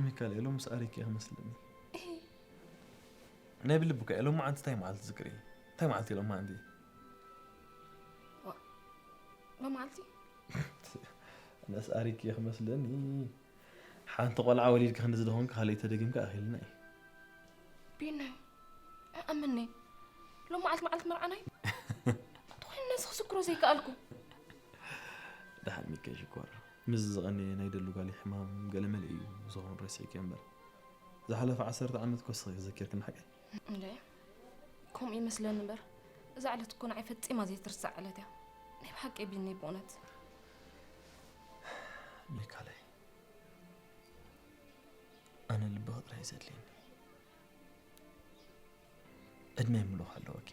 ሚካኤል፣ ሎምስ ኣሪኪ ክመስለኒ። ናይ ብልቢ እኮ ሎሚ መዓልቲ እንታይ መዓልቲ ዝክሪ? እንታይ መዓልቲ ሎሚ መዓልቲ? ዋ፣ ሎሚ መዓልቲ? ኣነስ ኣሪኪ ክመስለኒ። ሓንቲ ቆልዓ ወሊድካ ክንዲ ዝደኾንካ ካልኣይ ተደጊምካ ኣኺልና እዩ። ቢናይ፣ ኣእምኒ። ሎም መዓልቲ መዓልቲ መርዓናይ? ተኾይኑ ነዚ ክዝክሮ ዘይከኣልኩ። ደሓን ሚከ ሽኮር። ምስ ዝቐነየ ናይ ደሉ ጋሊ ሕማም ገለ መለ እዩ ዝኸውን ረሲዕኪ እምበር። ዝሓለፈ ዓሰርተ ዓመት ኮስኺ ዘኪርክን ሓቀይ? እንደ ከምኡ ይመስለኒ እምበር እዛ ዕለት እኮ ንዓይ ፈጺማ ዘይትርሳዕ ዕለት እያ። ናይ ብሓቂ ቢኒ ብእውነት። ሚካለይ፣ ኣነ ልብኺ ጥራይ ዘድልየኒ። ዕድመይ ምሉእ ኣለወኪ።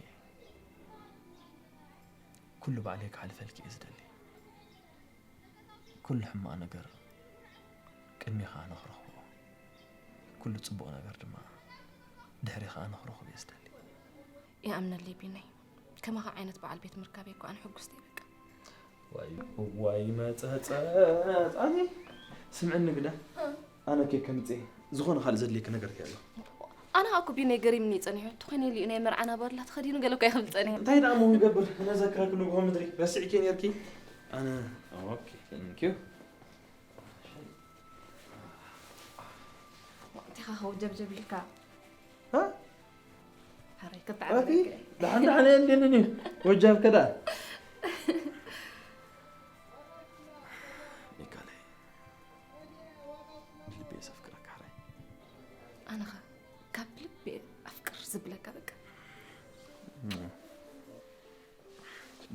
ኩሉ ባዕለይ ክሓልፈልኪ እየ ዝደሊ። ኩሉ ሕማቕ ነገር ቅድሜኻ ኣነ ክረኽቦ፣ ኩሉ ጽቡቕ ነገር ድማ ድሕሬኻ ኣነ ክረኽቦ እየ ዝደሊ። ይኣምነለይ ቢነይ፣ ከማኻ ዓይነት በዓል ቤት ምርካበይ እኮ ኣነ ሕጉስቲ እየ በቃ። ዋይ ዋይ መጸጸት ኣቲ ስምዕኒ ግዳ ኣነ ኬክ ከምጽእ ዝኾነ ካልእ ዘድልየኪ ነገር ከ ኣሎ? ኣነ ኸኣ እኮ ቢነይ ገሪምኒ እዩ ጸኒሑ። ተኾይነ ኢሉ እዩ ናይ መርዓና ባድላ ተኸዲኑ ገለ እኮ ይኽብል ጸኒሑ። እንታይ ደኣ እሞ ክንገብር ነዘክረኪ ንግሆ ምድሪ ረሲዕኪ ኔርኪ። ኣነ ኦኬ ቴንክ ዩ። እንታይ ኸ ጀብጀብ ኢልካ? ሃ? ሓረይ ክትዓረቂ። ደሓን ደሓን እየ እንዴኒ ወጃብ ከዳ ሚካለይ ልቤ ዘፍቅረካ ሓረይ። ኣነኸ ካብ ልቤ ኣፍቅር ዝብለካ በቃ።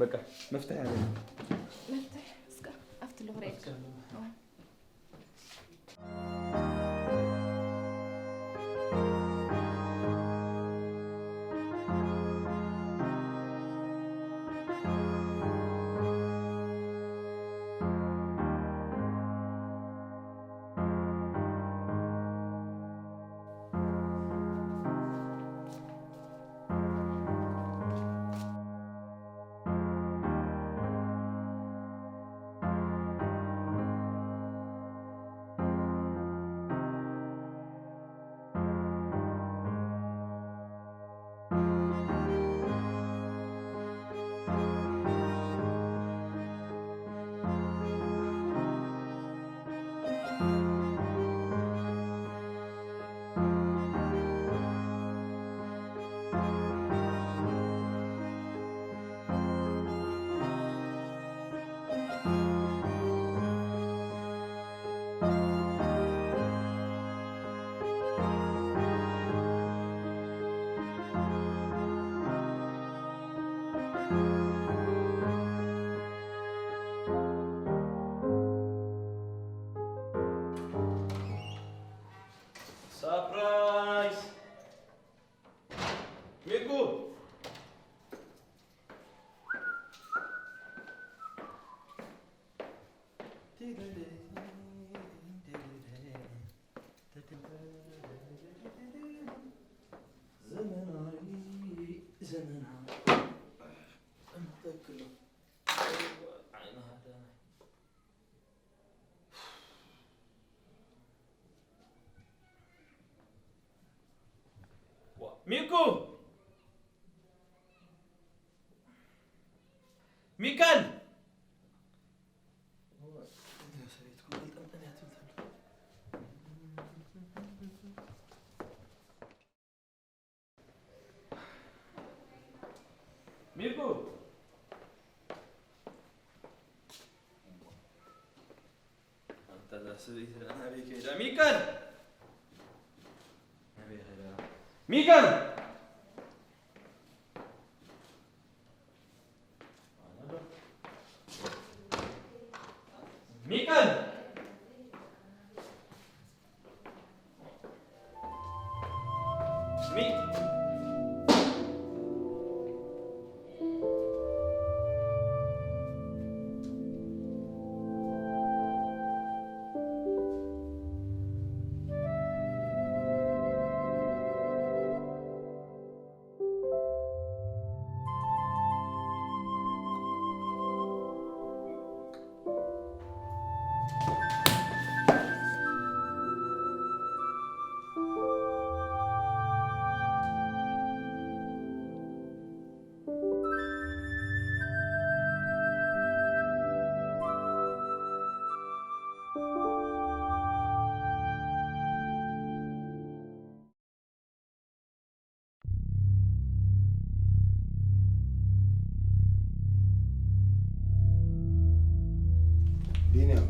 በቃ መፍትሒ ኣለኒ። መፍትሒ እስከ ኣብቲ ልኽረየካ። Surprise! Miku! ዘመናዊ ዘመናዊ እንተክሎ ዓይኒ ሃዳናይ ሚኩ ሚካል ሚኩ ኣንታ እዛ ሰበይቲ ደኣ ናበይ ከይዳ? ሚካል! ናበይ ከይዳ? ሚካል! ሚካል! ቢንያም፣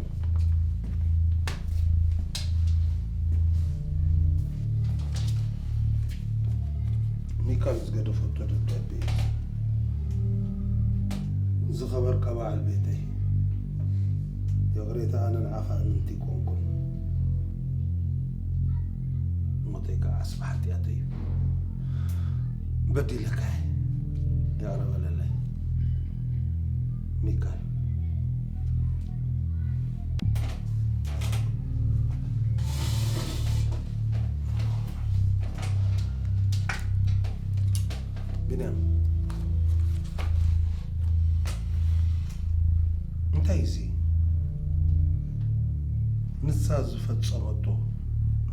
ሚካል ዝገደፈቶ ደብዳቤ እዩ። ዝኸበርካ በዓል ቤተይ፣ ይቕሬታ፣ ኣነ ንዓኻ እምንቲ ኣይኮንኩን። ሞተይ ከዓ ዓስቢ ሓጢኣተይ እዩ። በዲለካ እየ። ይቕረ በለለይ ሚካል። ቢንያም፣ እንታይ እዚ? ንሳ ዝፈጸመቶ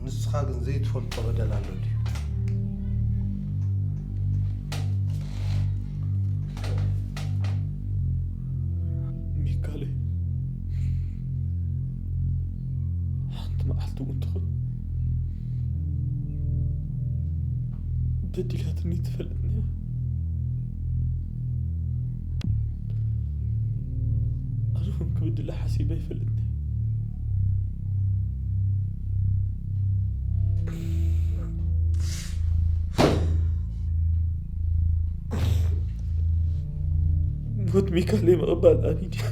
ንስኻ ግን ዘይትፈልጦ በደል ኣሎ ድዩ? ሚካለይ፣ ሓንቲ መዓልቲ እውን ትኹን በዲላትኒ ትፈልጥኒ እያ። ኣነ እውን ክብድላ ሓሲበ ኣይፈልጥን። ሞት ሚካለይ ምቕባል ኣቢድ እያ።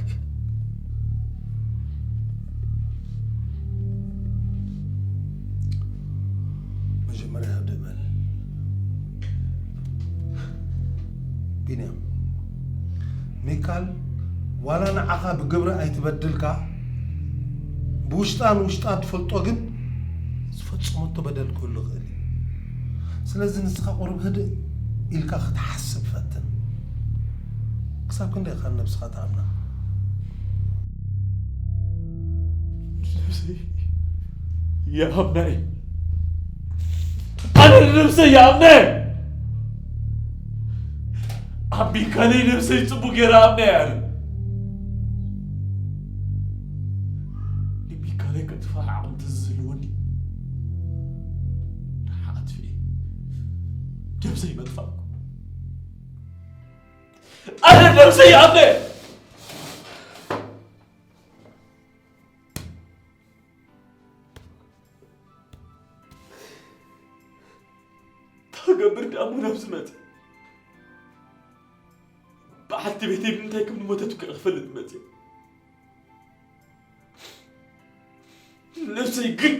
መጀመርያ ደበል ቢንያም፣ ሚካል ዋላ ንዓኻ ብግብሪ ኣይትበድልካ፣ ብውሽጣ ንውሽጣ ትፈልጦ ግን ዝፈጸመቶ በደል ክህሉ ይኽእል እዩ። ስለዚ ንስኻ ቁሩብ ህድእ ኢልካ ክትሓስብ ፈትን። ክሳብ ክንደይ ኢኻ ንነብስኻ ትኣምና? ነብሰይ ይኣምና እየ። ኣነ ንነብሰይ ይኣምና እየ። ኣብ ሚካለይ ነብሰይ ጽቡቕ ገይረ ኣምነ እየ ኣነ። ንሚካለይ ከጥፍኣ ዓቕሚ እንተዝህልወኒ፣ ንዓ ኣጥፍኤ ነብሰይ መጥፋእኩ። ኣነ ነብሰይ ይኣምነ እየ። ታገብር ዳሞ ናብዚ መጽእ። በዓልቲ ቤተይ ብምንታይ ከም ዝሞተት እኮ ክፈልጥ መጽእ። ነብሰይ ግን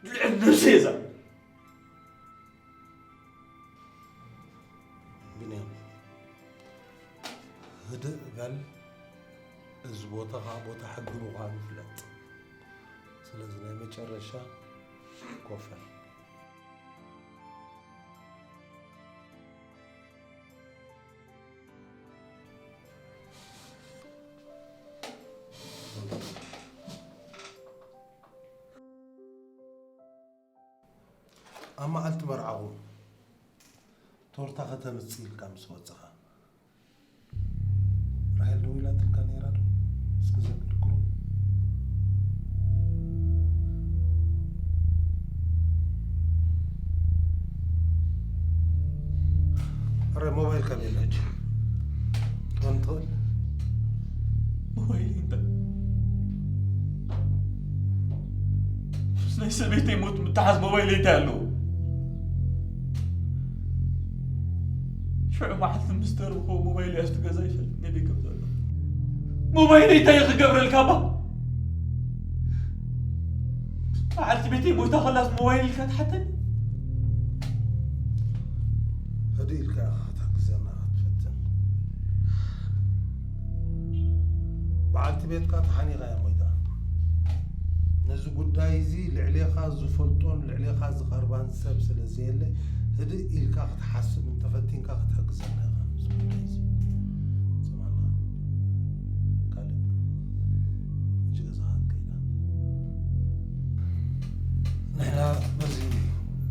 ልዕሊ ነብሰይ እዛ። ቢንያም፣ ህድእ በል። እዚ ቦታ ኸዓ ቦታ ሕጊ ምዃኑ ፍለጥ። ስለዚ ናይ መጨረሻ ኮፍ በል። ኣብ መዓልቲ መርዓኹም ቶርታ ከተምጽእ ኢልካ ምስ ወጸኻ፣ ራሄል ደዊላትልካ ነይራ ዶ? እስኪ ዘክር ቁሩብ። ኣረ፣ ሞባይልካ ቤላ ሕጂ። ትኾን ትኽእል? ሞባይል እንታይ? ምስ ናይ ሰበይተይ ሞት ምትሓዝ ሞባይለይ እንታይ ኣለዎ? ሽዑ መዓልቲ ምስ ተረኽቦ ሞባይለይ ኣብቲ ገዛ ይፈልጥ ናይ ቤት ከም ዘሎ። ሞባይለይ እንታይ ክገብረልካ እባ? መዓልቲ ቤተይ ሞይታ ከላስ ሞባይል ኢልካ ትሓተኒ? ህድእ ኢልካ ኢኻ ክትሕግዘና ክትፍትን። በዓልቲ ቤትካ ተሓኒቓ እያ ሞይታ። ነዚ ጉዳይ እዚ ልዕሌኻ ዝፈልጦን ልዕሌኻ ዝቐርባን ሰብ ስለ ዘየለ፣ ህድእ ኢልካ ክትሓስብ እንተፈቲንካ ክትሕግዘና ኢኻ። እዚ ጉዳይ እዚ ትሰምዓና? ካልእ፣ ሕጂ ገዛኻ ክትከይድ። ንሕና በዚ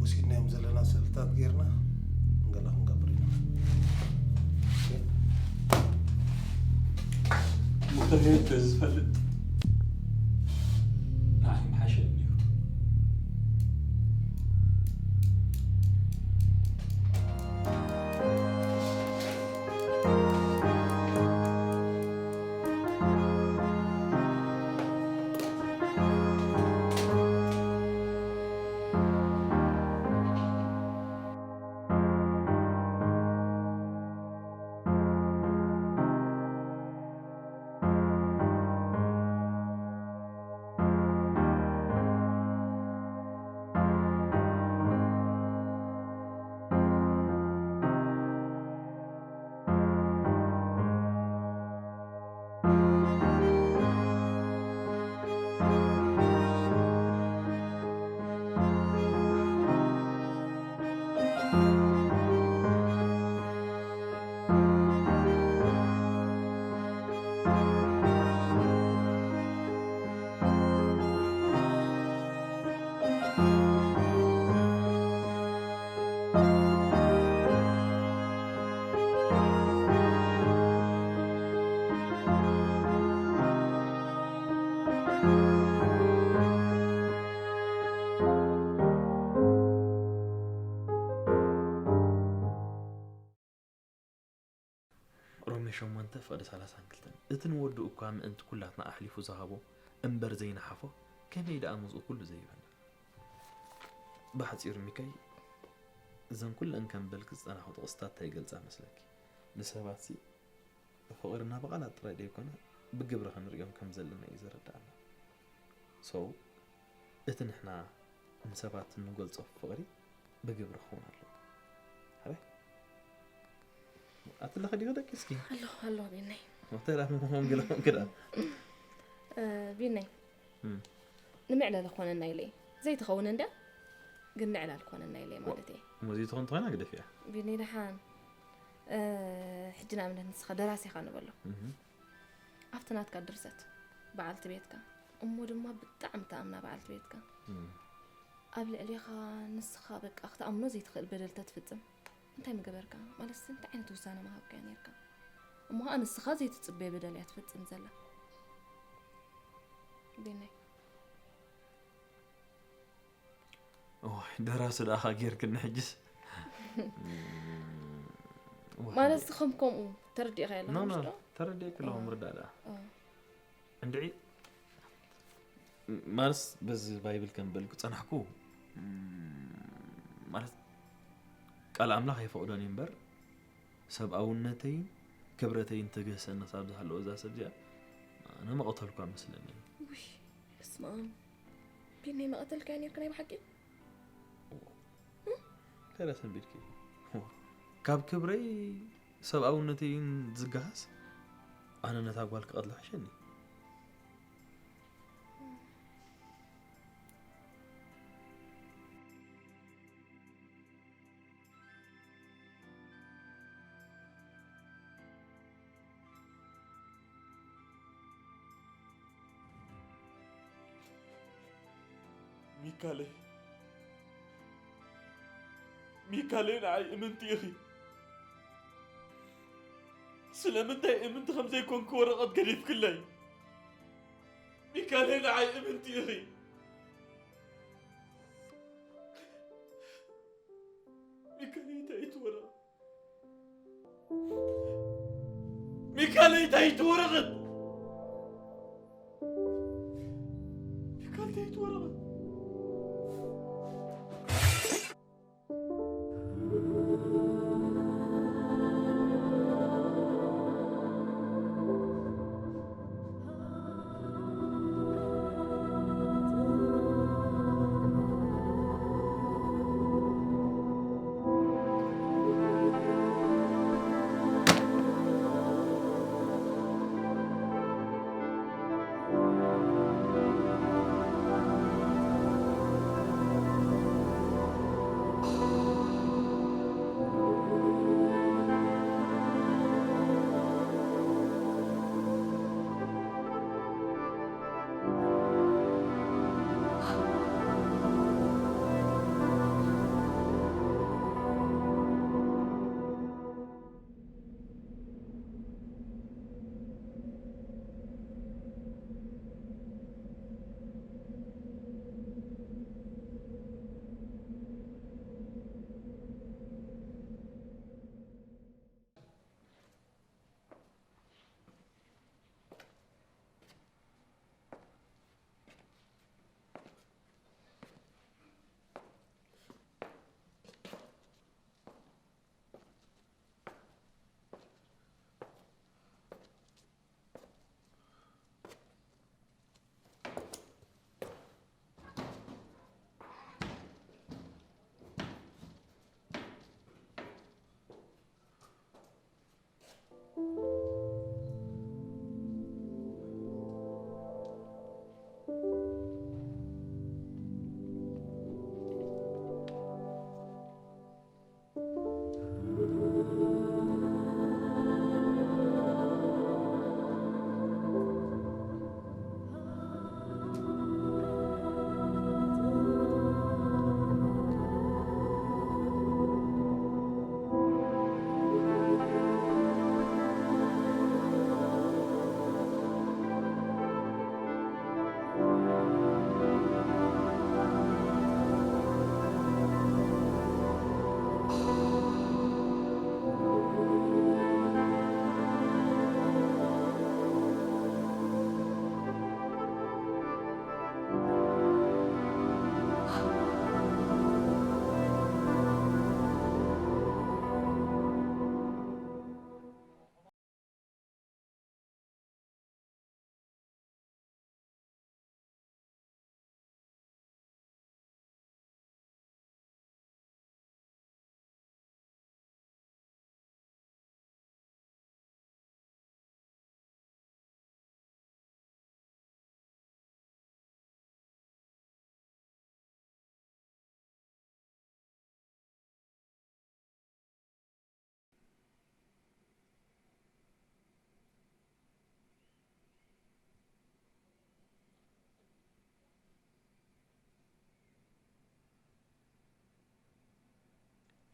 ወሲድናዮም ዘለና ስእልታት ጌርና ገለ ክንገብር ኢና። ኦኬ? ሙክተር ተዝፈልጥ ንዓይ ምሓሸ ነይሩ። ሮሜ ሸሞንተ ፍቕዲ ሰላሳን ክልተን፣ እቲ ንወዱ እኳ ምእንቲ ኩላትና ኣሕሊፉ ዝሃቦ እምበር ዘይነሓፎ፣ ከመይ ደኣ ምስኡ ኩሉ ዘይህበና? ብሓጺሩ ሚካይ፣ እዘን ኩለን ከም በልኪ ዝጸናሑ ጥቕስታት እንታይ ይገልጻ መስለኪ? ንሰባትሲ ፍቕርና ብቓላት ጥራይ ደይኮነ ብግብሪ ክንርእዮም ከም ዘለና እዩ ዘረድኣና። So እቲ ንሕና ንሰባት እንገልጾ ፍቕሪ ብግብሪ ክኸውን ኣለዎ። ሓራይ ኣትለኸ ዲኸ ደቂስኪ? ኣሎ ኣሎ ቢነይ። ወተላ ምሆን ግለ ሆን ግዳ። እ፣ ቢነይ። እም። ንምዕለል ኮነና ኢለይ ዘይትኸውን እንደ ግን ምዕላል ኮነና ኢለይ ማለት እየ። እሞ ዘይትኾን ተኾይና ግደፍ እያ። ቢነይ ደሓን። እ፣ ሕጂ ንኣብነት ንስኻ ደራሲ ኢኻ ንበሎ። እም። ኣብቲ ናትካ ድርሰት በዓልቲ ቤትካ እሞ ድማ ብጣዕሚ ተኣምና በዓልቲ ቤትካ እም። ኣብ ልዕሌኻ ንስኻ በቃ ክትኣምኖ ዘይትኽእል በደል ተትፍጽም እንታይ ምገበርካ? ማለትስ እንታይ ዓይነት ውሳነ ምሃብካያ ነይርካ? እሞ ኸኣ ንስኻ ዘይትጽበዮ በደል እያ ትፍጽም ዘላ። ቢነይ። እዋይ፣ ደራሲ ደኣ ጌርክኒ ሕጅስ። እም፣ እዋይ። ማለት ከም ከምኡ ተረዲእካ የለኻ ኖ፣ ኖ፣ ምሽ ዶ? ተረዲእኪ ኣለኹ፣ እ። ምርዳእ ደኣ። እ። እንድዒ፣ ማለትስ በዚ ባይብል ከም በልኩ ጸናሕኩ፣ እም፣ ማለት ቃል ኣምላኽ ኣይፈቕዶን እዩ እምበር፣ ሰብኣውነተይን ክብረተይን ተገህሰኒ ክሳብ ዝሃለወ እዛ ሰብ እዚኣ፣ ኣነ መቐተልኳ መስለኒ። ውይ፣ በስመ ኣብ። ቢነይ መቐተልካያ ነይርካ ናይ ብሓቂ? እንታይ ደኣ ሰንቢድኪ? ካብ ክብረይ ሰብኣውነተይን ዝገሃስ ኣነ ነታ ጓል ክቐትላ ሕሸኒ። ሚካለይ፣ ሚካለይ ንዓይ እምንቲ ኢኺ። ስለምንታይ እምንቲ ከም ዘይኮንኩ ወረቐት ገዲፍክለይ? ሚካለይ ንዓይ እምንቲ ኢኺ። ሚካለይ እንታይ እዩ እቲ ወረቐት? ሚካለይ እንታይ እዩ እቲ ወረቐት? ሚካለይ እንታይ እዩ እቲ ወረቐት?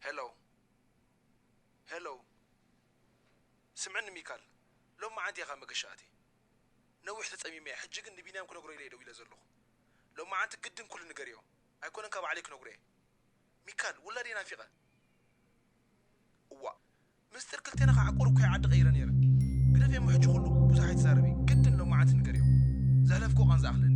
ሄሎ፣ ሄሎ፣ ስምዕኒ ሚካል፣ ሎም መዓንቲ ኢኻ መገሻ ኣትየ። ነዊሕ ተጸሚመ እየ፣ ሕጂ ግን ንቢንያም ክነግሮ ኢለ እየ ደዊለ ዘለኹ። ሎም መዓንቲ ግድን ኩሉ ንገርዮ፣ ኣይኮነን ካብ ባዕለይ ክነግሮ እየ። ሚካል፣ ውላደይ ናፊቐ። እዋእ፣ ምስጢር ክልቴና ክዓቁር እኮ እየ ዓዲ ቀይረ ነይረ። ግደፍ እሞ ሕጂ ኩሉ ብዙሕ ኣይትዛረቢ፣ ግድን ሎም መዓንቲ ንገርዮ። ዘሕለፍክዎ ቃንዛ ኣኽለኒ።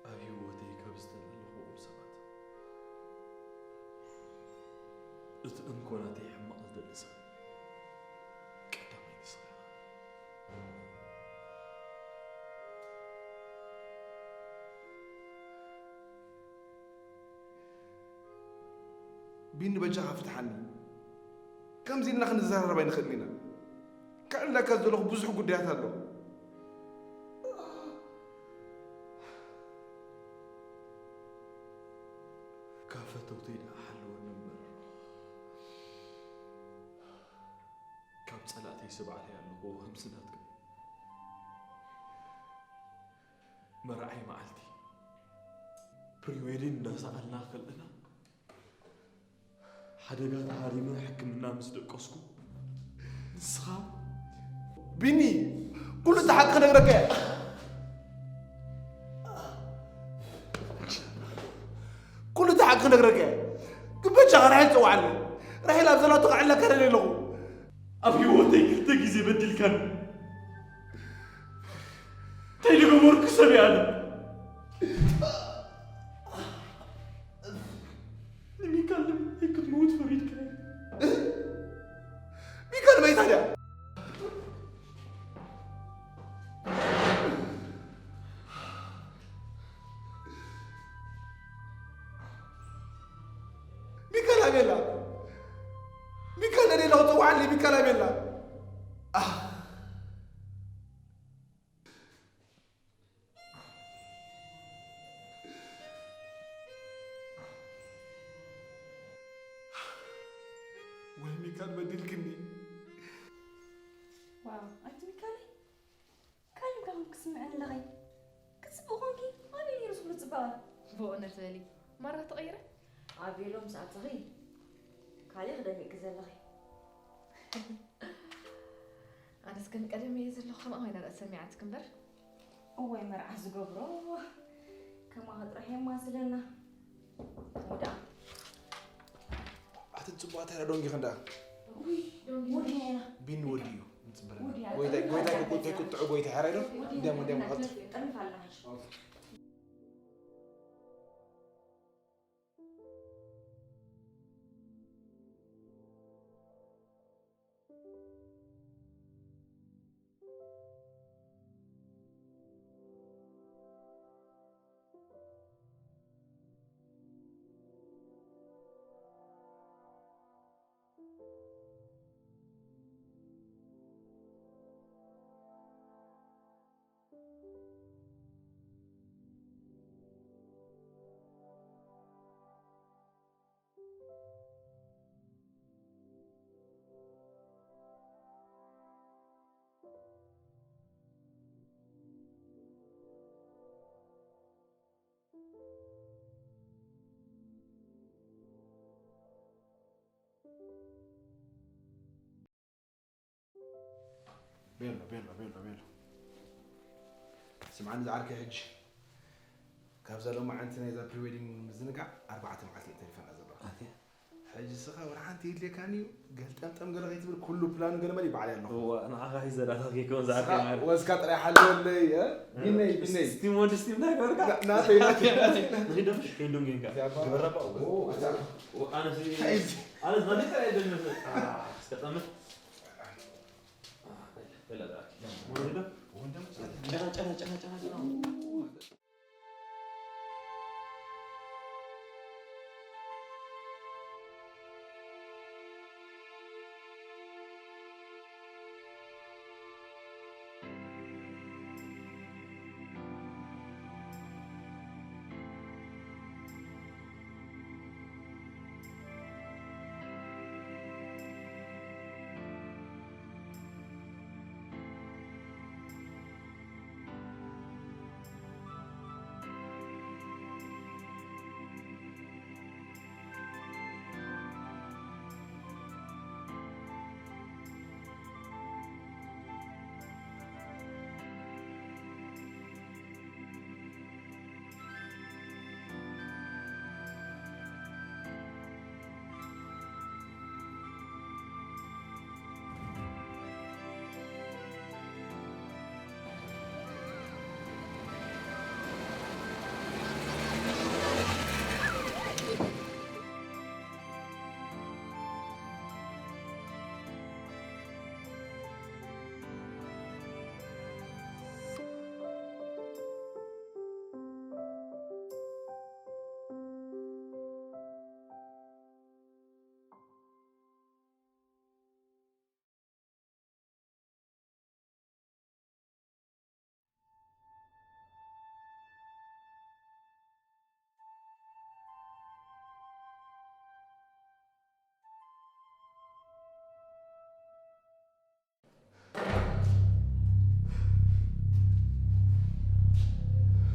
ኣብ ህይወተይ ካብ ዝተላለኹዎም ሰባት፣ እቲ እንኮ ናተይ ሕማቕ ዝደሊ ሰብ ቀዳማይ ንስኻ ኢኻ። ቢኒ፣ በጃኻ ፍትሓኒ። ከምዚ ኢልና ክንዘራረብ ኣይንኽእልን ኢና። ከዕልለካ ዝደለኹ ብዙሕ ጉዳያት ኣሎ። ካብ ፈተውተይ ደኣ ሓልወኒ እምበር፣ ካብ ጸላእተይ ስብዓተይ ኣለኹ። ከምዚ ናትካ መርዓይ መዓልቲ ፕሪዌዲን እንዳሰኣልና ከለና፣ ሓደጋ ተሃሪመ ሕክምና ምስ ደቀስኩ፣ ንስኻ ቢኒ፣ ኩሉ እቲ ሓቂ ክነግረካ እየ። ኩሉ እቲ ሓቂ ክነግረካ እየ። ግን በጃኻ ራሄል ጸውዓለይ። ራሄል ኣብ ዘላቶ ከዕልለካ ደልየ ኣለኹ። ኣብ ህይወተይ ክልተ ግዜ በዲልካኒ። እንታይ ዝገበርኩ ሰብ እየ ኣነ? ንሚካል ንምንታይ ክትመውት ፈሪድካ? ሚካል መይታ ድያ? ሚካል ኣበይ ኣላ? ሚካል ነደይ ኣለኹ፣ ጽውዓለይ፣ ሚካል ኣበይ ኣላ? ኣህ። ወይ ሚካል በዲልክኒ። ዋው፣ ኣቲ ሚካለይ፣ ካሊም ካብ ክስምዐኒ ኣለኸይ። ክጽብቕ ኮንኪ፣ ኣበይ ነይሩ ስሉ ጽባቐ? ብእውነት በሊ፣ ማራ ተቐይረ? ኣብ ቬሎ ምስ ኣተኺ፣ ካሊእ ክደሚቕኪ ዘለኺ። ኣነስ ከም ቀደም እየ ዘለኹ፣ ከምኣ ኮይና ደኣ ሰሚዓትኪ እምበር። እዋይ መርዓ ዝገብሮ፣ ከማኺ ጥራሕ የማስለና። ወድኣ። ኣቲ ጽቡቓት፣ ታዲያ ዶንጊ ክንዳ? ውይ፣ ዶንጊ ወዲና ኢና። ቢኒ ወዲ እዩ፣ ንጽበረና። ወዲ፣ ጎይታይ፣ ጎይታይ፣ ጎይታይ፣ ጎይታይ፣ ቁጥዑ ጎይታይ፣ ሓራይ ዶ? ወዲ፣ እንዲያም፣ እንዲያም፣ ወዲ፣ ቀልጥ። ጠርኒፋ ኣለና ሕጂ። ኦኬ። ቤሎ፣ ቤሎ፣ ቤሎ፣ ቤሎ። ስምዓኒ ዝዓርከይ፣ ሕጂ ካብዛ ሎማዓንቲ ናይዛ ፕሪዌዲንግ ምዝንጋዕ ኣርባዕተ መዓልቲ እየን ተሪፈና ዘለዋ። ኣትያ? ሕጂ ንስኻ ወላ ሓንቲ የድልየካን እዩ፣ ገልጠምጠም ገለ ከይትብል፣ ኩሉ ፕላን ገለ መለ ባዕለይ ኣለኹ። እዋ፣ ንዓኻ ሒዘ ዳታ ከይከውን ንስኻ ዝዓርከይ ማለት። ወዝካ ጥራይ ሓልወለይ፣ እ? ቢነይ፣ ቢነይ። ስቲም ወዲ ስቲም ናይ ገበርካ? ና-፣ ናተይ፣ ናተይ፣ ናተይ፣ ናተይ። ንኺድ ዶ ፍሽ ከይዱ ጌንካ? ያባ። ገበረባ? ኦ፣ ኣታ። ኦ፣ ኣነስ፣ ሓይዚ። ኣነስ ናተይ ጥራይ ደል መስል። አ፣ እስከ ጠምት። ጨና ጨና ጨና ጨና ጨና።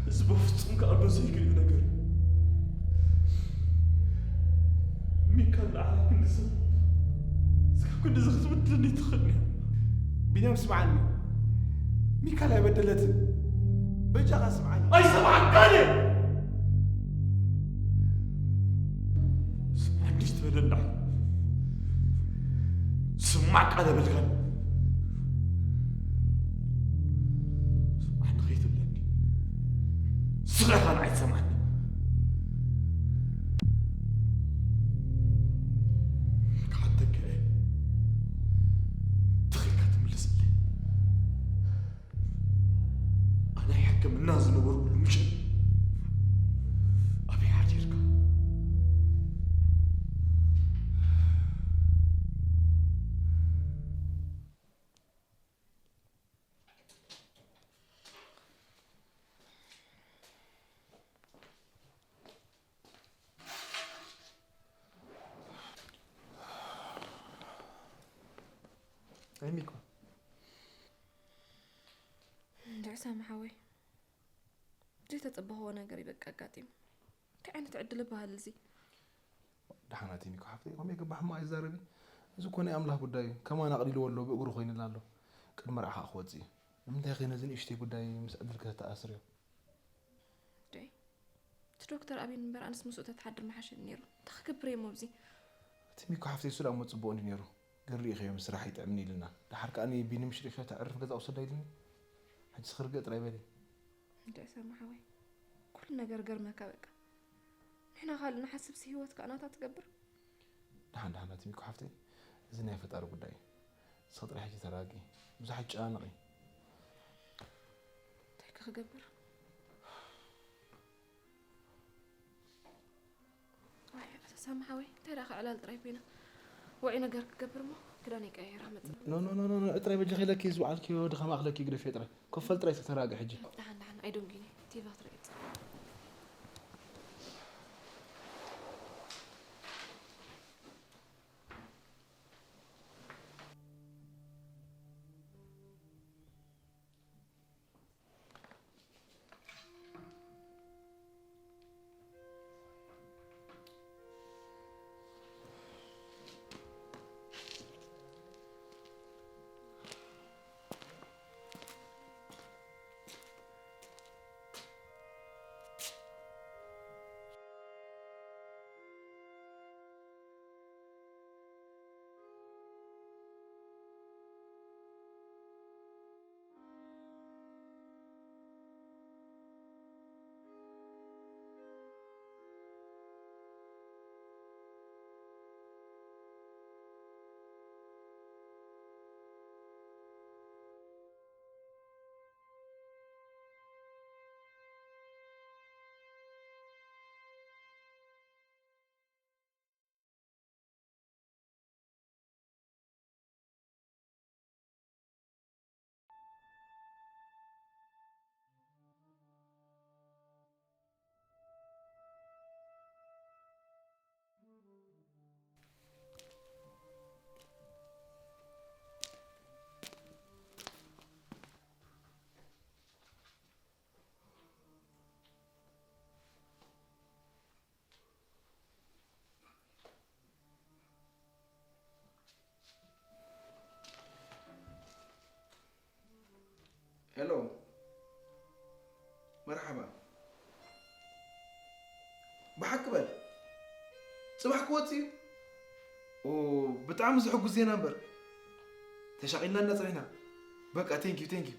እዚ በፍጹም ክኣዶ ዘይክእል ነገር እዩ። ሚካል ንዓኻ ክንዲ ሰብ፣ እስካብ ክንዲ እዚ ክትብድለኒ ትኽእል እያ። ቢንያም ስምዓኒ። ሚካል ኣይበደለትን። በጃኻ ስምዓኒ። ኣይሰምዓካን እየ። ስምዓኒ ትበለና። ስማዕ ቃል የብልካን። ስማዕ ንኸይትብለኒ። ስቕ ኢልካ ንዓይ ትሰምዓኒ። ክሓተካ እየ። ትኽኢልካ ትምልስለይ። ኣነ ሕክምና ዝነበርኩሉ ምሸት ኣበይ ሓዲርካ? ኣይ ሚኮ። እንድዒ ሳሚ ሓወይ፣ ዘይተጸበኽዎ ነገር እዩ በቃ ኣጋጢሙ። እንታይ ዓይነት ዕድል ይበሃል እዚ? ደሓናት ሚኮ ሓፍተይ፣ ከምኡ ይግባእ ሕማቕ ኣይዛረቢ። እዚ እኮ ናይ ኣምላኽ ጉዳይ እዩ። ከማን ኣቕሊልዎ ኣሎ፣ ብእግሩ ኮይኑላ ኣሎ። ቅድሚ መርዓ ከዓ ክወጽእ እዩ። ንምንታይ ከ ነዚ ንእሽተይ ጉዳይ ምስ ዕድል ከተኣስርዮ? ደይ፣ እቲ ዶክተር ኣብይ እምበር ኣነስ ምስኡ ተትሓድር ምሓሸኒ ነይሩ። እንታይ ክገብር እየ እሞ ኣብዚ? እቲ ሚኮ ሓፍተይ እሱ ደኣ እሞ ጽቡቕ እንድዩ ነይሩ። ግን ርኢኽዮ፣ ምስ ስራሕ ኣይጥዕምን ኢሉና። ደሓር ከኣ ንቢኒ ምሽ ርኢኽዮ፣ ተዕርፍ ገዛ ውሰዳ ኢሉኒ። ሕጂ ስኽርገ ጥራይ በሊ። እንድዒ ሳሚ ሓወይ፣ ኩሉ ነገር ገርመካ በቃ። ንሕና ካልእ ንሓስብሲ ህይወት ከኣ ናታ ትገብር። ደሓን ደሓን ኣቲ ሚኮ ሓፍተይ፣ እዚ ናይ ፈጣሪ ጉዳይ እዩ። ንስኺ ጥራይ ሕጂ ተረጋግኢ። ብዙሕ ኣይጨናነቒ። እንታይ ከ ክገብር? ዋይ፣ ኣታ ሳሚ ሓወይ፣ እንታይ ደኣ ዕላል ጥራይ ኮይና? ውዑይ ነገር ክገብር እሞ ክዳነይ ቀያይረ ክመጽእ። ኖ፣ ኖ፣ ኖ፣ ኖ፣ ኖ፣ ጥራይ በጃኺ ኢለኪ ዝወዓልክዮ ድኻም ኣኽለኪ ግደፍዮ ጥራይ። ኮፈል ጥራይ ተረጋጊ ሕጂ። ደሓን፣ ደሓን፣ ኣይደንጉይን እየ። ቲቪ ክትርኢ እየ። መርሓባ። ብሓቂ በል። ጽባሕ ክወጽእ እዩ። ኦ፣ ብጣዕሚ ዘሕጉስ ዜና እምበር። ተሻቒልና እና ጸኒሕና። በቃ፣ thank you, thank you.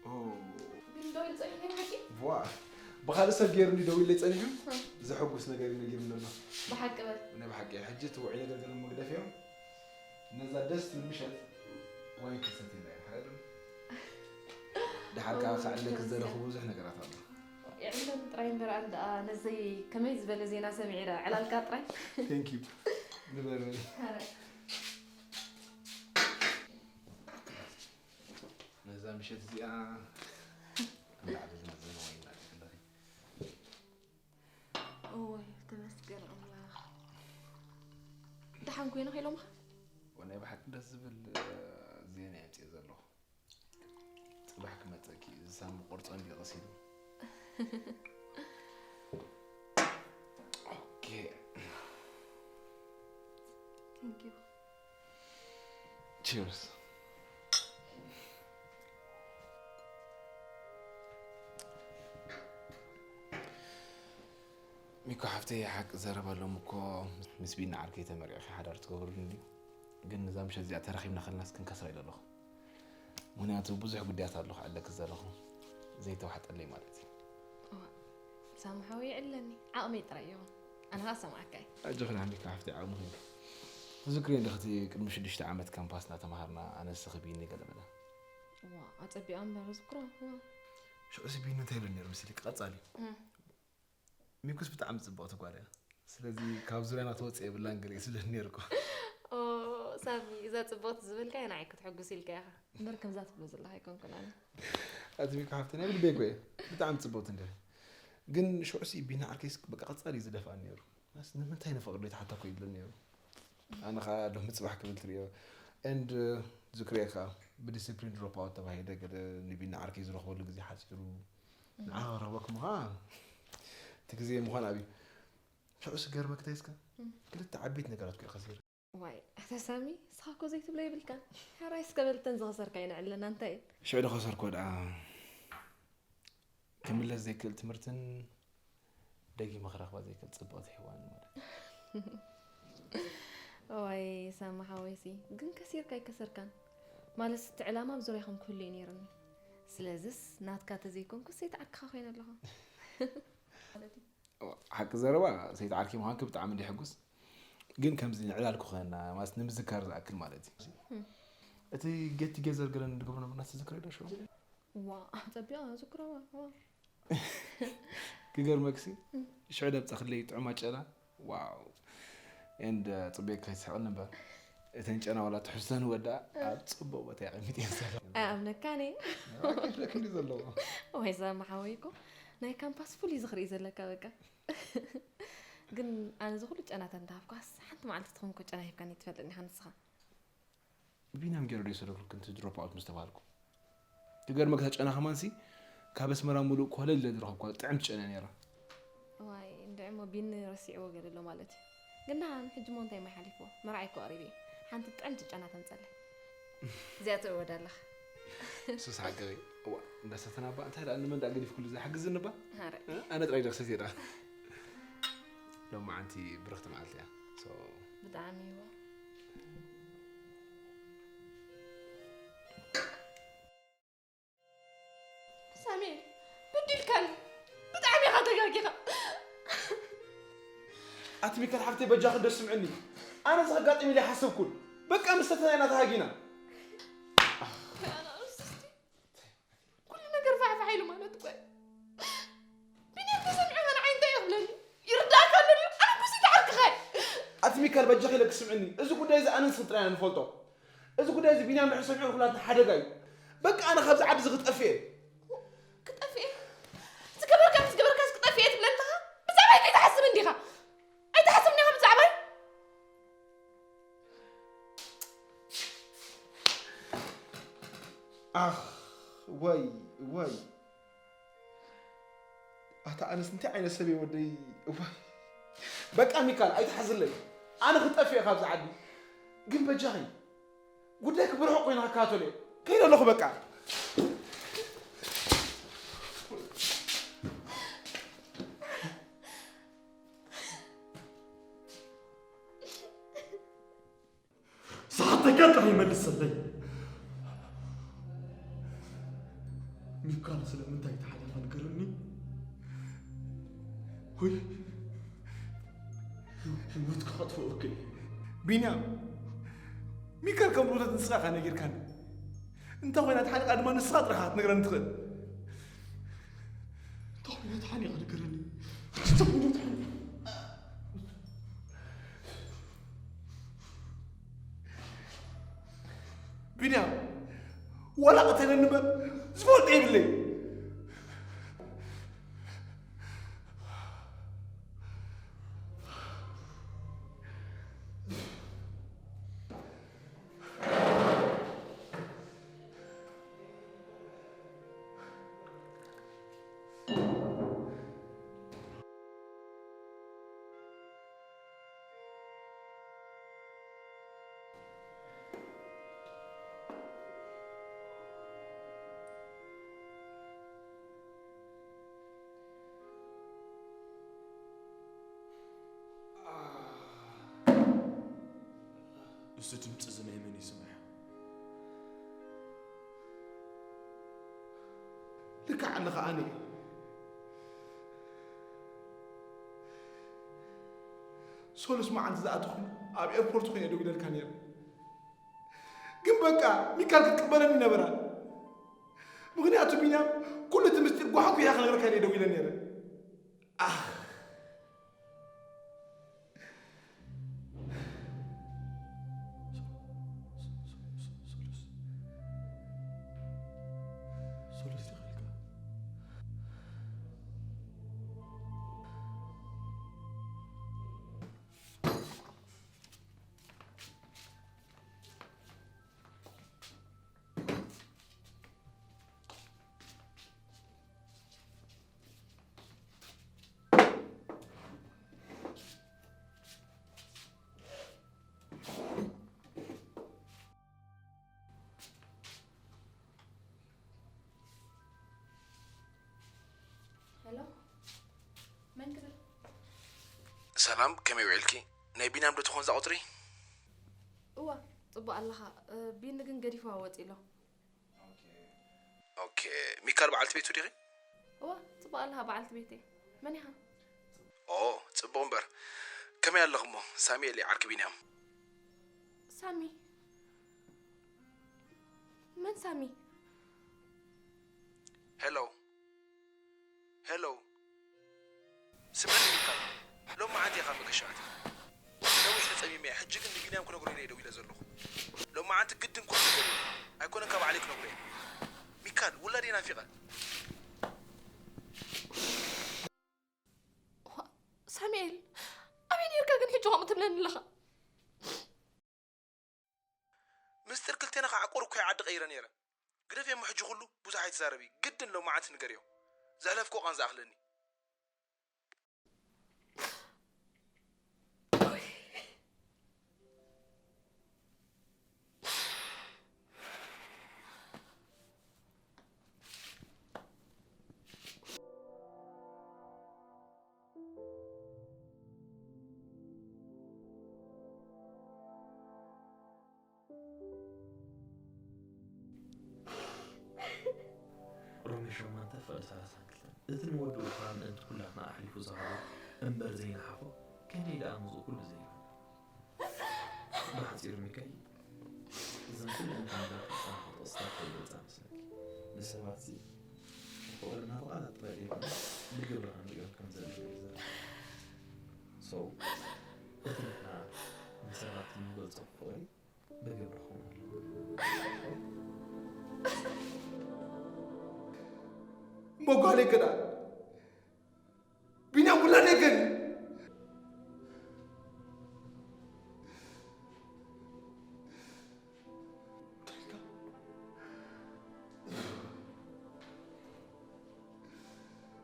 ኦ። ግን ደው ኢሉ ጸኒሑ ናይ ብሓቂ? ዋ፣ ብኻልእ ሰብ ገይሩ እንዲ ደው ኢለይ ጸኒሑ፣ እ። ዘሕጉስ ነገር እዩ ነጊሩኒ ዘሎ። ብሓቂ በል። ናይ ብሓቂ፣ ሕጂ እቲ ውዑይ ነገር ገለ መግደፊ እዮም። ነዛ ደስ ትብል ምሸት ዋይን ክንሰትየላ ኢና፣ ሓደር። ድሓር ከኣ ኦ፣ ክዕለክ ዝደለኹ ይመስገን። ብዙሕ ነገራት ኣሎ። የዕለም ጥራይ እምበር፣ ኣን ደኣ ነዘይ ከመይ ዝበለ ዜና ሰሚዐ ኢለ ዕላልካ ጥራይ። Thank you። ንበር በል። ኣረ። ነዛ ምሸት እዚኣ እንዳዕለልና ዘና ዋይን እናደለና። እወይ፣ ተመስገን ኣምላኽ። ደሓን ኮይንኻ ኢሎምኻ? ወናይ ብሓቂ ደስ ዝብል፣ እ፣ ዜና የምጽእ ዘለኹ። ጽባሕ ክመጸኪ፣ እዚ ሳሚ ቁርጾ እንዲ ቀሲሉ። ኦኬ። Thank you። Cheers። ሚኮ ሓፍተይ፣ ሓቂ ዘረባ ሎም እኮ ምስ ቢና ዓርከይ ተመሪዕኺ ሓዳር ትገብሩሉ እንድዩ። ግን ነዛ ምሸት እዚኣ ተራኺብና ከለናስ ክንከስራ ኢለ ኣለኹ። ምኽንያቱ ብዙሕ ጉዳያት ኣሎ ክዕለክ ዘለኹ። ዘይተዋሕጠለይ ማለት እዩ። እዋ፣ ሳሚ ሓወይ የዕለኒ። ዓቕመይ ጥራይ ይኹን። ኣነ ኸኣ ሰማዕካ እየ። ኣጆኺ ሚኮ ሓፍተይ፣ ዓቕሚ ኮይኑ። ትዝክርዮ እንዲኺ እቲ ቅድሚ ሽዱሽተ ዓመት ካምፓስ እናተምሃርና ኣነ ንስኺ ቢኒ ገለ መለ? እዋ፣ ኣጸቢቐ እምበር ዝክሮ። እዋ። ሽዑ ሲ ቢኒ እንታይ ይብል ነይሩ መሲልኪ? ቀጻሊ። እም። ሚኩስ ብጣዕሚ ጽብቕቲ ጓል እያ። ስለዚ ካብ ዙርያና ትወጽእ የብላን ገለ እዩ ዝብለኒ ነይሩ እኮ። ኦ፣ ሳሚ፣ እዛ ጽብቕቲ ዝበልካያ ንዓይ ክትሕጉስ ኢልካ ኢኻ። እምበር ከምዛ ትብሎ ዘለኻ ኣይኮንኩን ኣነ። ኣቲ ሚኩ ሓፍተይ፣ ናይ ብልበይ እኮ እየ። ብጣዕሚ ጽብቕቲ እንድያ። ግን ሽዑ ሲ ቢና ዓርከይስ በቃ ቀጻሊ እዩ ዝደፍኣኒ ነይሩ። ኣስ ንምንታይ ንፍቕሪ ዘይትሓታ እኮ ይብለኒ ነይሩ። ኣነ ኸኣ ሎሚ ጽባሕ ክብል ትርእዮ። And ዝክርየካ ብዲስፕሊን ድሮፕ ኣውት ተባሂለ ገለ ንቢና ዓርከይ ዝረኽበሉ ግዜ ሓጺሩ። ንዓኻ ክረኽበኩም ኸኣ እቲ ግዜ ምዃን ኣብዩ። ሽዑ ዝገርመክ እንታይ እስከ? እም። ክልተ ዓበይቲ ነገራት እኮ እየ ከሲረ። ዋይ፣ ኣታ ሳሚ፣ ንስኻ እኮ ዘይትብሎ የብልካን። ሕራይ እስከ በልተን ዝኸሰርካዮ ንዕለና እንታይ እየን? ሽዑ ዝኸሰርክዎ ደኣ ክምለስ ዘይክእል ትምህርትን ደጊመ ክረኽባ ዘይክእል ጽብቕቲ ሄዋንን ማለት እዩ። እዋይ ሳሚ ሓወይሲ፣ ግን ከሲርካ ኣይከሰርካን። ማለትስ እቲ ዕላማ ኣብ ዙርያኹም ክህሉ እዩ ነይሩኒ። ስለዝስ ናትካ ተዘይኮንኩስ ሰይቲ ዓርክኻ ኮይነ ኣለኹ። ማለት እዩ። እዋ፣ ሓቂ ዘረባ ሰይቲ ዓርኪ ምዃንኪ ብጣዕሚ እንደ የሐጉስ። ግን ከምዚ ንዕላል ክኾነና፣ ማለት ንምዝካር ዝኣክል ማለት እዩ። እም። እቲ ጌት ቱጌዘር ገለ ንገብሮ ነበርና ትዝክሪ ዶ ሽዑ? ዋ፣ ጸቢቓ ዝክረዋ፣ ዋ። ክገርመክሲ፣ እም። ሽዑ ደምጻኽለይ ጥዑማት ጨና፣ ዋው። And፣ uh፣ ጽቡቅ ከይትስሕቕኒ እምበር። እተን ጨና ዋላ ትሕዝተን ወዳ እ። ኣብ ጽቡቅ ቦታ የቐሚጥ እየን ዘለዋ። ኣይኣምነካን እየ። ዋላ ክንዲ ዘለዋ። ወይ ሳሚ ሓወይ እኮ ናይ ካምፓስ ፍሉይ ዝኽሪ እዩ ዘለካ በቃ። ግን ኣነ እዚ ኩሉ ጨናታት እንዳሃብኳስ ሓንቲ መዓልቲ ትኾን እኮ ጨና ሂብካኒ ትፈልጥኒ ኢኻ ንስኻ። ቢንያም ገይሩ ዶ ይሰደኩልክ፣ እንት ድሮፕ ኣውት ምስ ተባሃልኩ? ክገርመካ፣ እታ ጨና ከማንሲ ካብ ኣስመራ ሙሉእ ኮለል ኢለ ዝረኸብኳ ጥዕምቲ ጨና ነይራ። ዋይ፣ እንድዒ እሞ ቢኒ ረሲዕዎ ገለ ኣሎ ማለት እዩ። ግን ደሓን፣ ሕጂ እሞ እንታይ ማይ ሓሊፍዎ? መርዓይ እኮ ቀሪቡ እዩ። ሓንቲ ጥዕምቲ ጨና ተምጸለይ። እዚኣ ትእወዳ ኣለኻ። ሱስ ሓቂ ወይ? እዋ፣ እንዳሰተና እባ፣ እንታይ ደኣ ንመን ደኣ ገዲፍኩሉ ዝሓግዝኒ እባ? ኣረ። እ? ኣነ ጥራይ ዶ ክሰትየ ደኣ? ሎማዓንቲ ብርኽቲ መዓልቲ እያ። So፣ ብጣዕሚ እዋ። ሳሙኤል፣ በዲልካኒ። ብጣዕሚ ኢኻ ተጋጊኻ። ኣቲ ሚካል ሓፍተይ፣ በጃኺ እንዶ ስምዕኒ። ኣነ እዚ ከጋጥም ኢለ ኣይሓሰብኩን። በቃ ምስ ሰተና ኢና ተሃጊና። ኣነ ኣንስቲ፣ ኩሉ ነገር ፋሕፋሕ ኢሉ ማለት እኮ እዩ። ቢንያም ተሰሚዑ ንዓይ እንታይ እዩ ክብለኒ? ይርዳእካ ኣሎ ድዩ? ኣነ እኮ ሰይቲ ዓርክኻ እየ። ኣቲ ሚካል፣ በጃኺ ኢለኪ ስምዕኒ። እዚ ጉዳይ እዚ ኣነን ንስኽን ጥራይ ኢና ንፈልጦ። እዚ ጉዳይ እዚ ቢንያም ድሕሪ ሰሚዑ ንኹላትና ሓደጋ እዩ። በቃ ኣነ ካብዚ ዓዲ እዚ ክጠፍእ እየ። ክጠፍእ እየ? ዝገበርካ ምስ ገበርካስ ክጠፍእ እየ ትብለኒ ኣለኻ? ብዛዕባይ ከይትሓስብ እንዲኻ? ኣይትሓስብን ኢኻ ብዛዕባይ? ኣኽ፣ ወይ፣ ወይ። ኣታ ኣነስ እንታይ ዓይነት ሰብ እየ ወደይ? እዋይ። በቃ ሚካል ኣይትሓዝለይ። ኣነ ክጠፍእ እየ ካብዚ ዓዲ። ግን በጃኺ ጉዳይኪ ብርሑቕ ኮይነ ክከታተሎ እየ። ከይደ ኣለኹ በቃ። ቀጥታ ይመልሰለይ። ሚካል ስለምንታይ ተሓሊፋ ንገረኒ። ወይ ህይወት ክኸጥፍኦ እኮ እዩ። ቢንያም፣ ሚካል ከም ሩተት ንስኻ ኢኻ ነጊርካኒ። እንታይ ኮይና ተሓሊቓ ድማ ንስኻ ጥራሕ ክትነግረኒ ትኽእል። እንታይ ኮይና ተሓሊቓ ንገረኒ። እንታይ ኮይና ተሓሊቓ? ቢንያም፣ ዋላ ቅተለኒ እምበር ዝፈልጦ የብለይ። እዚ ድምፂ እዚ ናይ መን እዩ ዝስማዕ? ልክዕ ኣለኻ ኣነ። ሶሉስ መዓልቲ ዝኣተኹሉ ኣብ ኤርፖርት ኮይነ ደው ኢለልካ ነይረ። ግን በቃ ሚካል ክትቅበለኒ ነበራ። ምኽንያቱ ቢንያም ኩሉ እቲ ምስጢር ጓሕጒሕ እያ ክነግረካ ኢለ ደው ኢለ ነይረ። ኣኽ። ሶሉስ። ሶሉስ ዲኻ ኢልካ? ሄሎ፣ መን ክብል? ሰላም፣ ከመይ ውዒልኪ? ናይ ቢንያም ዶ ትኾን እዛ ቁጽሪ? እዋ፣ ጽቡቕ ኣለኻ። እ፣ ቢኒ ግን ገዲፍዋ ወጺኡ ኣሎ። ኦኬ፣ ሚካል በዓልቲ ቤቱ ዲኺ? እዋ፣ ጽቡቕ ኣለኻ፣ በዓልቲ ቤተይ። መን ኢኻ? ኦ፣ ጽቡቕ እምበር። ከመይ ኣለኽሞ? ሳሙኤል እየ፣ ዓርኪ ቢንያም። ሳሚ? መን ሳሚ? ሄሎ፣ ሄሎ። ስምዕኒ ሚካል፣ ሎሚ መዓልቲ ኢኻ መገሻ ኣትዩ። ነዊሕ ተጸሚመ እየ፣ ሕጂ ግን ንቢንያም ክነግሮ ኢለ እየ ደው ኢለ ዘለኹ። ሎሚ መዓልቲ ግድን ኮፍ ክገብር እየ። ኣይኮነን ካብ ባዕለይ ክነግሮ እየ። ሚካል፣ ውላደይ ናፊቐ። ዋ፣ ሳሙኤል፣ ኣበይ ነይርካ ግን ሕጂ ከምኡ ትብለኒ ኣለኻ? ምስጢር ክልቴና ከዓቁር እኮ እየ ዓዲ ቀይረ ነይረ። ግደፍዮ እሞ ሕጂ ኩሉ ብዙሕ ኣይትዛረቢ። ግድን ሎሚ መዓልቲ ንገርዮ። ዘሕለፍክዎ ቃንዛ ዝኣኽለኒ። ሮሜ ሸሞንተ ፍቕዲ ሰላሳን ክልተን። እቲ ንወዱ እኳ ምእንቲ ኩላትና ኣሕሊፉ ዝሃቦ እምበር ዘይነሓፎ፣ ከመይ ደኣ ምስኡ ኩሉ ዘይብሉ? ብሓጺሩ ሚካኤል፣ እዘን ኩለን ኩነታት ዝጸንሑ ጥቕስታት ከይገልጻ መስለኪ። ንሰባትሲ ፍቕሪ ናብ ቃላት ጥራይ ዘይኮነ፣ ብግብሪ ክንርእዮ ከም ዘለና እዩ ዘርኢ። So፣ እቲ ንሕና ንሰባት እንገልጾ ፍቕሪ ብግብሪ ክኸውን ኣለዎ። እሞ ጓለይ ከ ደኣ? ቢንያም ውላደይ ከ?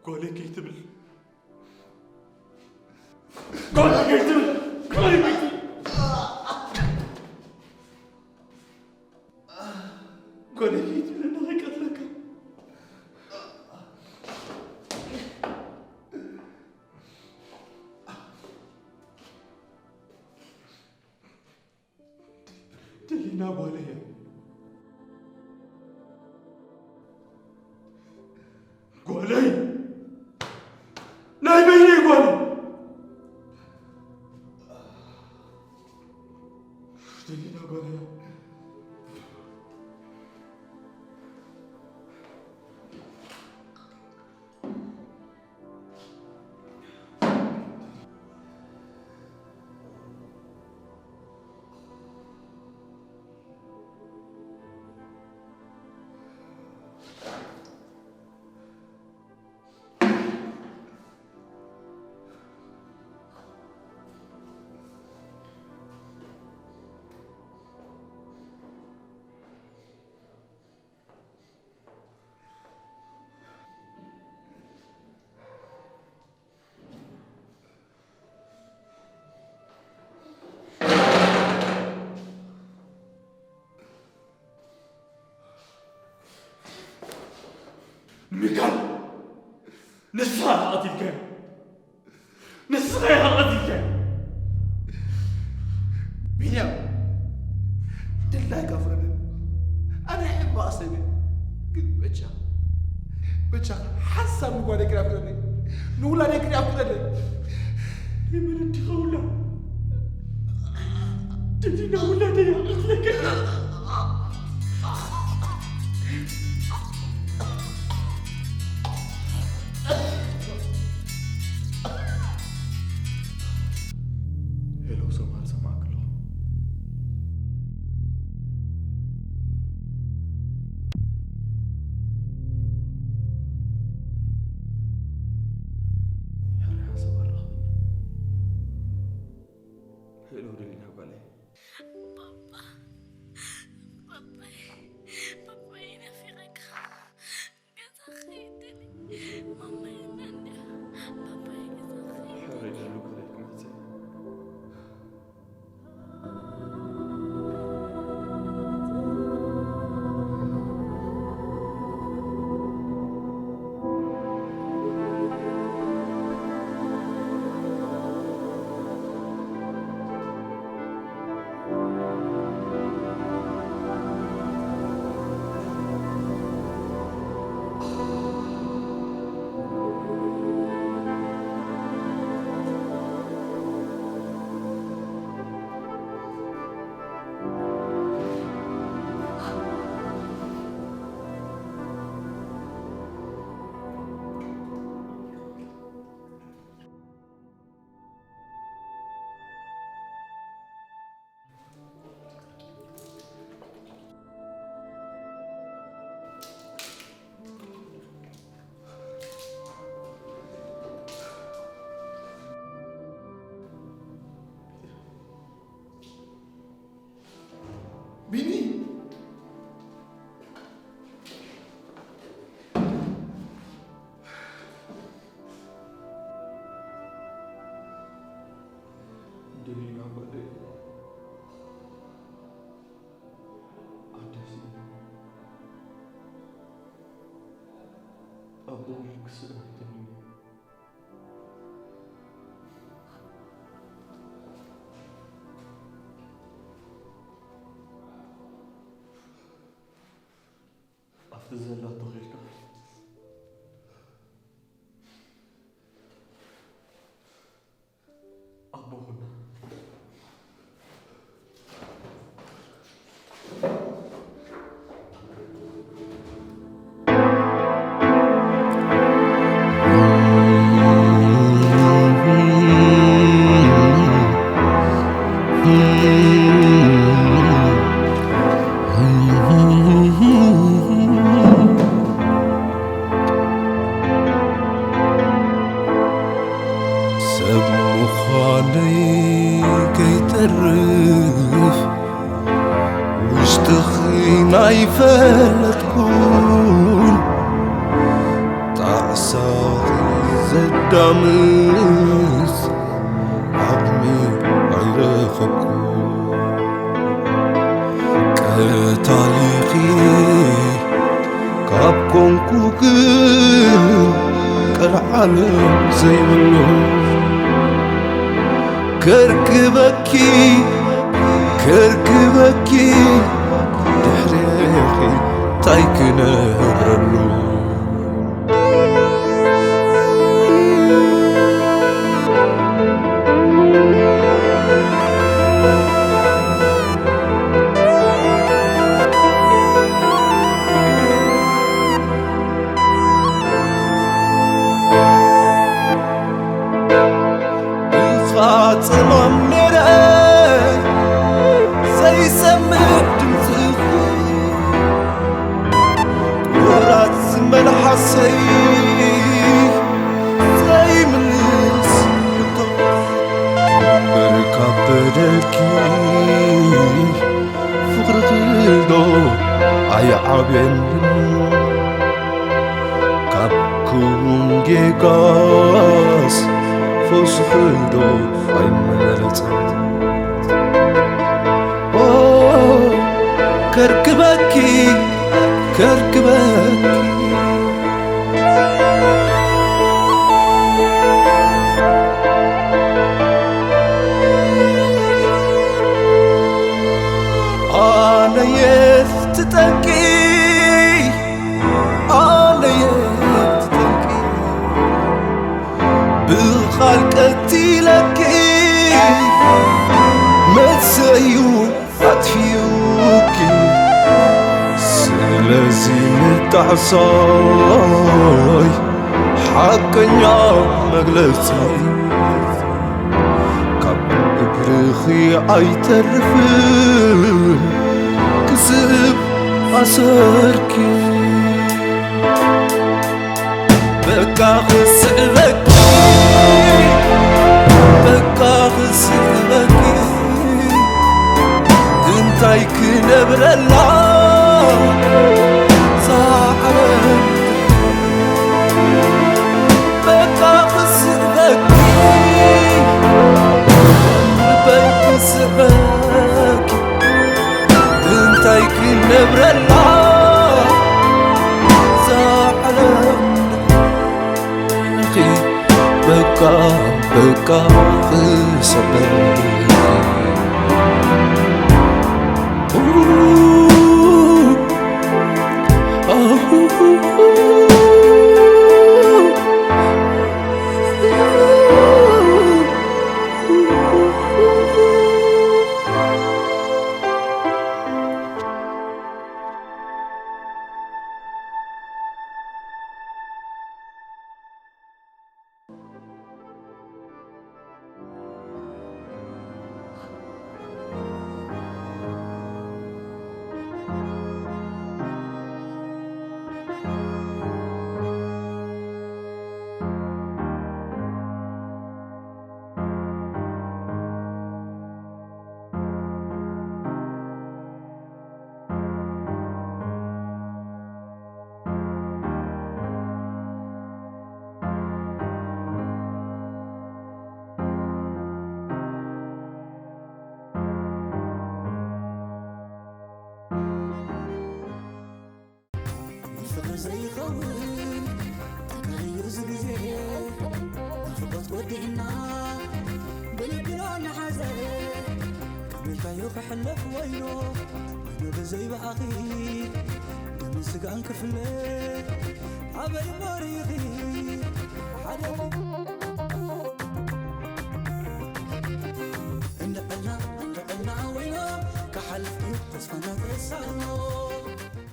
ጓለይ ከይትብል። ጓለይ ከይትብል። ጓለይ ከይትብል። ጓለይ ከይትብል፣ ከይቀትለካ። ደልየ ና ጓለይ እያ። ጓለይ! ናይ በይነይ ጓል! ደሊና ጓል እያ። ሚካል፣ ንስኻ ኢኻ ቀቲልካዮ። ንስኻ ኢኻ ቀቲልካዮ። ቢንያም፣ ድላይካ ፍረደኒ። ኣነ ሕማቕ ሰብ እየ። ግን በጃኻ፣ በጃኻ ሓንሳብ ንጓለይ ግዳ ፍረደኒ። ንውላደይ ግዳ ፍረደኒ። ይመን እንዲኻ ውላ። ደሊና ውላደይ ኣቕትለካ። ሄሎ ሶማል፣ ሰማዕክ ኣለኹ። ሕራይ ሓሳብ ኣረኽበኒ። ሄሎ ደሊና ጓለይ። ባባ፣ ባባይ፣ ባባይ ናፊቐካ። ገዛ ኸይድኒ። ማማይ እና እንድያ። ባባይ ገዛ ኸይድ። ሕራይ ደሉ ከደይ ክመጽእ። ቢኒ! ደሊና ጓለይ፣ ኣደሲ ኣቦ ክስእን ኣይደልን። ኣብቲ ዘላቶ ኸይድካ ኣቦኹና ሰብ ምዃነይ ከይተርፍ ውሽጥኺ ናይፈለጥኩን ጣዕሳኺ ዘዳምስ ዓቕሚ ኣይረኸብኩን። ቀታሊኺ ካብ ኮንኩ ግን ቀልዓለም ዘይብሉ ከርክበኪ ከርክበኪ ድሕሬኺ እንታይ ክነብረሉ? ብኻ ጸማም ነይረ ዘይሰምዕ ድምፅኺ፣ ወራት ዝመልሓሰይ ዘይምልስ ሕቶ፣ እምበር ካብ በደልኪ ፍቕርኺ ዶ ኣይዓብየንን? ካብ ክውን ጌጋስ ፈስሑ ዶ ኣይመረጸን? ኦ፣ ከርክበኪ፣ ከርክበኪ። ኣነየ ትጠንቂ፣ ኣነየ ትጠንቂ፣ ብቓል ቀቲለኪ፣ መልሰዩ ኣጥፊኡኪ። ስለዚ ንጣዕሳይ ሓቀኛ መግለጺ፣ ካብ እግርኺ ኣይተርፍን ክስብ ኣሰርኪ። በቃ ክስዕበኪ፣ በቃ ክስዕበኪ፣ እንታይ ክነብረላ ዛዕረን? በቃ ክስዕበኪ፣ በይ ክስዕበኪ፣ እንታይ ክነብረላ ዛዕረን? በቃ በቃ ክሰበር። ንፍቕሪ ዘይኸውን ተጋይዩ እዚ ግዜ፣ ናፍቖት ወዲእና ብልብና ንሓዘ። ከመይ ኢልካዮ ክሕለፍ ወይኖ፣ ወይኖ ብዘይ ብኣኺ ደምን ስጋን ክፍለ ኣበይ እሞ ርኢኺ ሓደ እንድዕልና እንድዕልና ወይኖ ክሓልፍ እዩ ተስፋና ተሳእኖ።